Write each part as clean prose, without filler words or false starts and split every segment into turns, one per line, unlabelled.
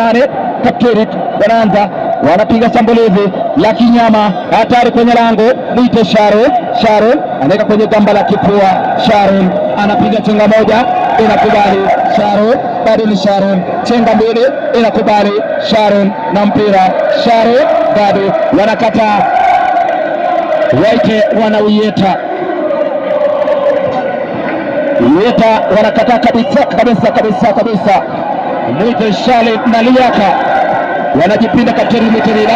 Nane Kapterit wanaanza wanapiga shambulizi la kinyama hatari kwenye lango. Mwite Sharon, Sharon anaweka kwenye gamba la kifua. Sharon anapiga chenga moja, inakubali. Sharon bado ni Sharon, chenga mbili, inakubali. Sharon na mpira, Sharon bado wanakataa, waite wanauieta Ieta wanakataa kabisa kabisa kabisa kabisa. Mwite Shale na Liaka wanajipinda, kapteni Mwite Lila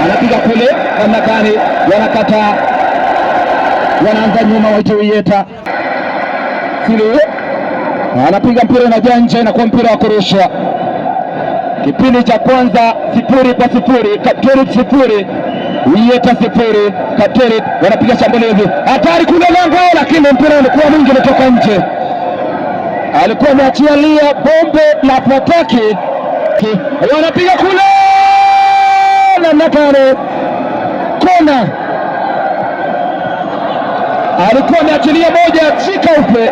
anapiga kule namna gani, wanakataa, wanaanza nyuma, waite Ieta Sili anapiga mpira na janja, inakuwa mpira wa kurushwa. Kipindi cha kwanza 0-0, Kapteni 0 Ieta 0. Kapteni wanapiga shambulizi hatari kule lango, lakini mpira ulikuwa mwingi umetoka nje. Alikuwa ameachia lia bombe la fataki, wanapiga kule namna gani, kona alikuwa ameachilia moja, shika upe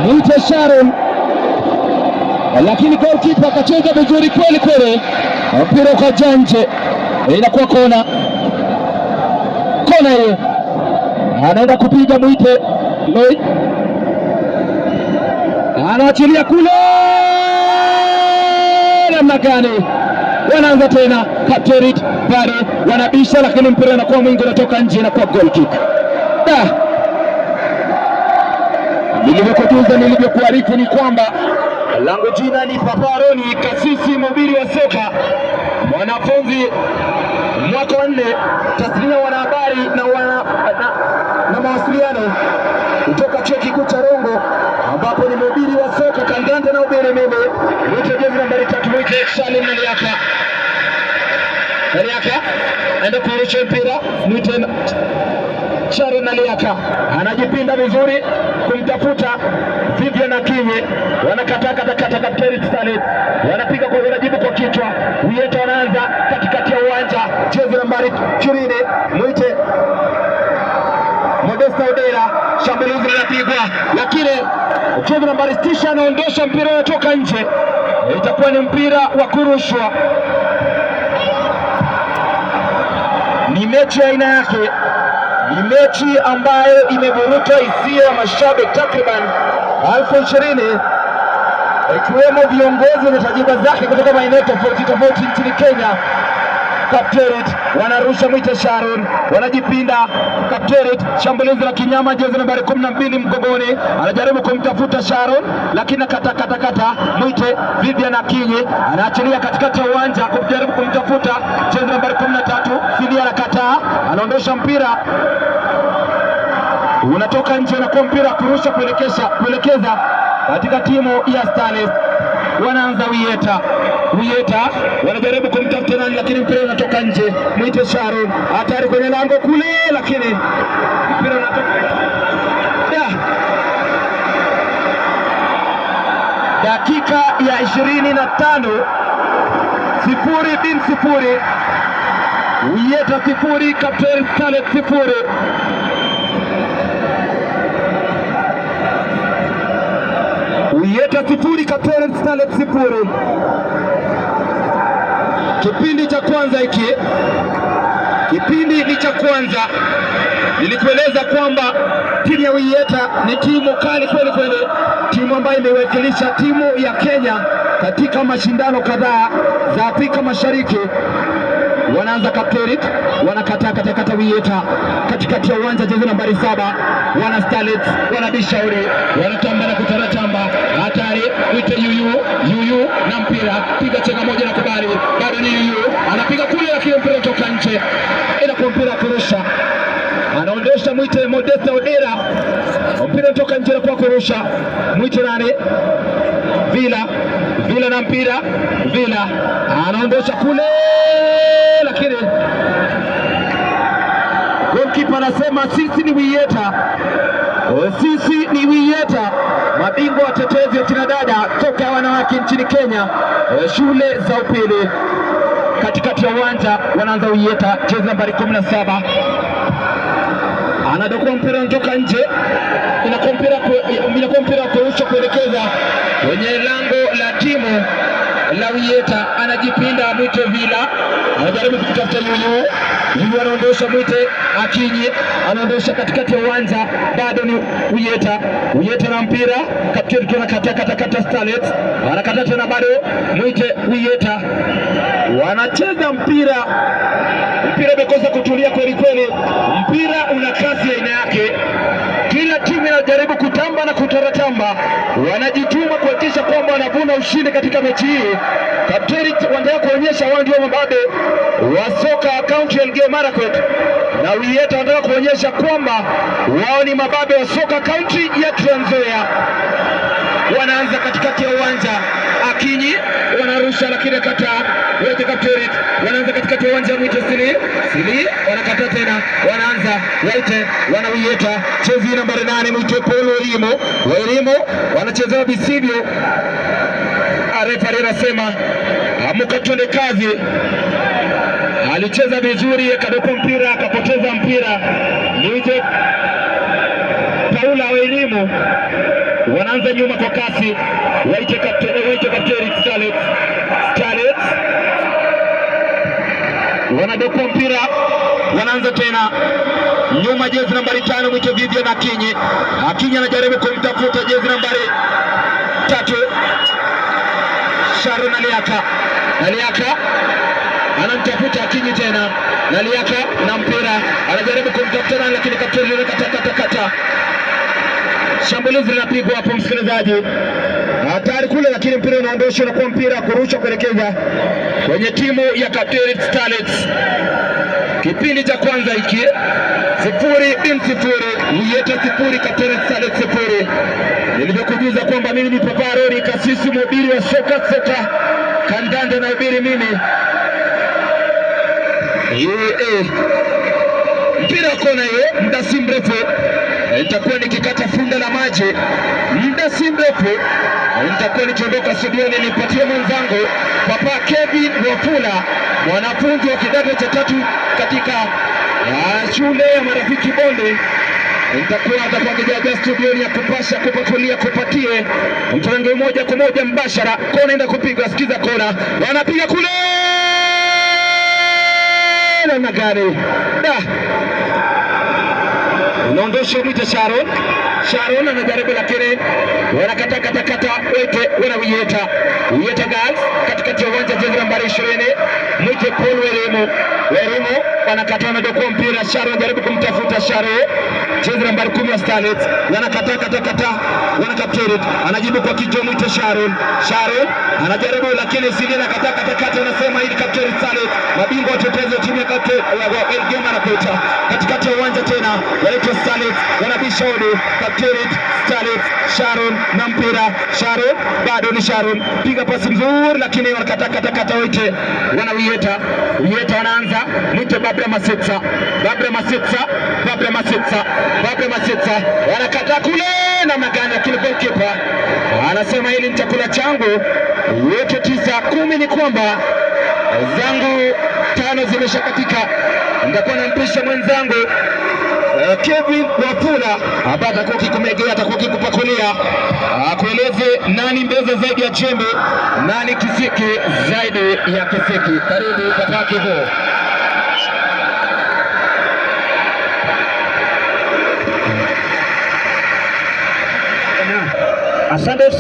mwite Sharon, lakini goalkeeper akacheza vizuri kweli kweli, mpira ukaja nje, inakuwa kona. Kona hiyo anaenda kupiga mwite Lloyd, anaachilia kule namna gani, wanaanza tena Kapterit bado wanabisha, lakini mpira unakuwa mwingi, unatoka nje, inakuwa goal kick. Da, nilivyokujuza nilivyokuarifu ni kwamba langu jina ni Papa Aroni, kasisi mhubiri wa soka, mwanafunzi mwaka wa 4 tasnia wanahabari na mawasiliano kutoka chuo kikuu cha Rongo, ambapo ni mhubiri wa soka kandanda na ubiri. Mimi mwite jezi nambari 3, mwite Salim Naliaka. Naliaka aenda kurusha mpira, mwite Sharon Naliaka anajipinda vizuri kumtafuta Vivian Akinyi, wanakataa katakata, Kapteni Starlets wanapiga kwa wanajibu kwa kichwa. Wieta wanaanza katikati ya uwanja, jezi nambari 20 mwite Modesta Odera, shambulizi linapigwa, lakini jezi nambari 9 anaondosha mpira unatoka nje, itakuwa ni mpira wa kurushwa. Ni mechi aina yake, ni mechi ambayo imevuruta hisia ya mashabiki takriban 20,000 ikiwemo viongozi na tajriba zake kutoka maeneo tofauti tofauti nchini Kenya. Kapterit wanarusha mwite Sharon, wanajipinda Kapterit, shambulizi la kinyama, jezi nambari 12 mgongoni, anajaribu kumtafuta Sharon lakini kata kata kata, mwite Vivian Akinyi anaachilia katikati ya uwanja kujaribu kumtafuta jezi nambari 13 Fidia, anakataa, anaondosha mpira unatoka nje na kwa mpira kurusha kuelekeza katika timu ya Starlets. Wanaanza Wieta, Wieta wanajaribu kumtafuta nani, lakini mpira unatoka nje. Mwite Sharon, hatari kwenye lango kule, lakini mpira unatoka ya. Dakika ya 25, 0-0, Wieta 0, Kapteni Starlets 0. Wieta 0, Kapteni Starlets 0. Kipindi cha kwanza hiki, kipindi ni cha kwanza. Nilikueleza kwamba timu ya Wieta ni timu kali kweli kweli, timu ambayo imewakilisha timu ya Kenya katika mashindano kadhaa za Afrika Mashariki. Wanaanza Kapterit, wanakataa katakata Wieta katikati ya uwanja, jezi nambari 7 wana Starlets wanabishauri, wanatamba na kutaratamba, hatari mwite yuyu yuyu na mpira, piga chenga moja na kubali, bado ni yuyu anapiga kule, lakini mpira kutoka nje, inakuwa mpira kurusha, anaondosha mwite Modesta Odera, mpira kutoka nje na kwa kurusha, mwite nani Vila, Vila na mpira, Vila anaondosha kule, lakini goalkeeper anasema sisi ni Wieta, sisi ni Wieta, mabingwa watetezi wa kina dada soka ya wanawake nchini Kenya, shule za upili. Katikati ya uwanja wanaanza Wieta, jezi nambari 17 Anadokua mpira unatoka nje, inakuwa mpira kurushwa kuelekeza kwenye lango la timu la Wiyeta. Anajipinda Mwite Vila, anajaribu kumtafuta Yuyu. Yuyu anaondosha Mwite Akinyi, anaondosha katikati ya uwanja, bado ni Wiyeta. Wiyeta na mpira, kapteni anakataa kata kata Starlet anakataa tena, bado Mwite Wiyeta wanacheza mpira, mpira umekosa kutulia kweli kweli. Mpira una kasi ya aina yake, kila timu inajaribu kutamba na kutaratamba, wanajituma kuhakikisha kwamba wanavuna ushindi katika mechi hii. Kapteni wanataka kuonyesha wao ndio mababe wa soka kaunti ya Elgeyo Marakwet, na Wiyeta wanataka kuonyesha kwamba wao ni mababe wa soka kaunti ya Trans Nzoia. Wanaanza katikati ya uwanja, Akinyi wanarusha lakini kataa. Wote Kapterit wanaanza katikati ya uwanja, Mwite Sili Sili wanakataa tena, wanaanza Waite wanauieta chezi nambari 8 Mwite Paul Wairimu, Wairimu wanachezewa visivyo. Refari anasema amuka, twende kazi. Alicheza vizuri, akadokwa mpira, akapoteza mpira. Mwite Paula Wairimu wanaanza nyuma kwa kasi, Waite Kapterit Starlets, Starlets wanadokwa mpira, wanaanza tena nyuma, jezi nambari 5 Mwite Vivian Akinyi. Akinyi anajaribu kumtafuta jezi nambari 3 Sharon Naliaka. Naliaka anamtafuta Akinyi tena, Naliaka na mpira anajaribu kumtafuta nani, lakini kapteni kata kata kata. Shambulizi linapigwa hapo, msikilizaji, hatari kule, lakini mpira unaondoshwa na kuwa mpira kurushwa kuelekeza kwenye timu ya Kapterit Starlets. Kipindi cha kwanza hiki 0-0, Wiyeta 0, Kapterit Starlets 0. Nilivyokujuza kwamba mimi ni Papa Rori kasisi mhubiri wa soka soka kandanda na hubiri mimi. Mpira wa kona hiyo, muda si mrefu nitakuwa nikikata funda la maji, muda si mrefu nitakuwa nikiondoka studioni nipatie mwenzangu Papa Kevin Wafula, mwanafunzi wa kidato cha tatu katika shule ya Marafiki Bonde. Nitakuwa atakuwa akijaja studioni ya kupasha, kupakulia, kupatie mtarange moja kwa moja mbashara. Kona enda kupigwa, sikiza kona, wanapiga kule namna gani? Da, unaondosha Mwite Sharon. Sharon anajaribu lakini wanakata kata kata, wete wana Wiyeta, Wiyeta Girls katikati ya uwanja, jezi nambari 20 Mwite Paul Wairimu, Wairimu wanakata, wanadokua mpira. Sharon anajaribu kumtafuta Sharon, jezi nambari 10 wa Starlets, wanakata kata kata, wanakapterit, anajibu kwa kichwa Mwite Sharon, Sharon anajaribu lakini Sili anakata kata kata, anasema hili Kapterit Starlets, mabingwa watetezi wa timu ya Elgeyo Marakwet, katikati ya uwanja tena wanaitwa Starlets, wanabisha hodi. Kapterit Starlets, Sharon na mpira, Sharon bado ni Sharon, piga pasi nzuri lakini wanakata kata kata, wote wana Wiyeta, Wiyeta wanaanza Mwite Babra Masetsa, Babra Masetsa, Babra Masetsa, Babra Masetsa wanakata kule na magana, lakini goalkeeper anasema hili ni chakula changu. Yote 9 10 ni kwamba zangu 5 zimeshakatika. Nitakuwa nampisha mwenzangu Kevin Wafula ambaye atakuwa akikumegea, atakuwa akikupakulia, akueleze nani mbeza zaidi ya chembe, nani kisiki zaidi ya kisiki. Karibu Papa Kevo.
Asante.